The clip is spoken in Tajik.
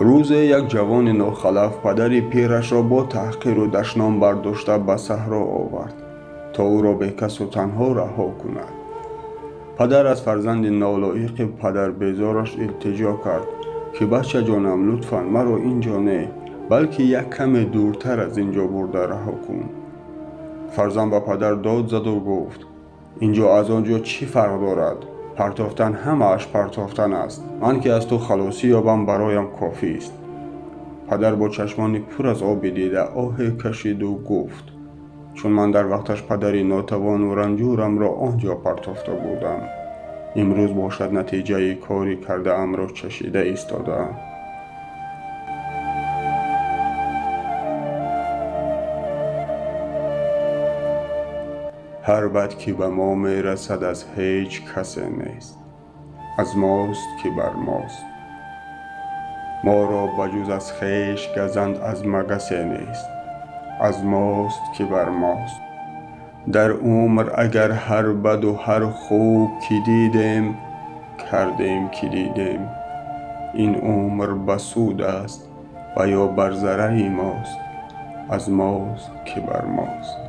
Рӯзе як ҷавони нохалаф падари пирашро бо таҳқиру дашном бардошта ба саҳро овард, то ӯро бекасу танҳо раҳо кунад. Падар аз фарзанди нолоиқи падарбезораш илтиҷо кард, ки бачаҷонам, лутфан маро ин ҷо не, балки як каме дуртар аз ин ҷо бурда раҳо кун. Фарзанд ба падар дод заду гуфт: ин ҷо аз он ҷо чӣ фарқ дорад? Партофтан ҳамааш партофтан аст. Ман ки аз ту халосӣ ёбам, бароям кофист. Падар бо чашмони пур аз оби дида оҳе кашиду гуфт: чун ман дар вақташ падари нотавону ранҷурамро он ҷо партофта будам, имрӯз бошад натиҷаи кори кардаамро чашида истодаам. Ҳар бад ки ба мо мерасад, аз ҳеҷ касе нест, аз мост ки бар мост. Моро ба ҷуз аз хеш газанд аз магасе нест, аз мост ки бар мост. Дар умр агар ҳар баду ҳар хуб ки дидем, кардем ки дидем. Ин умр ба суд аст ва ё бар зарари мост, аз мост ки бар мост.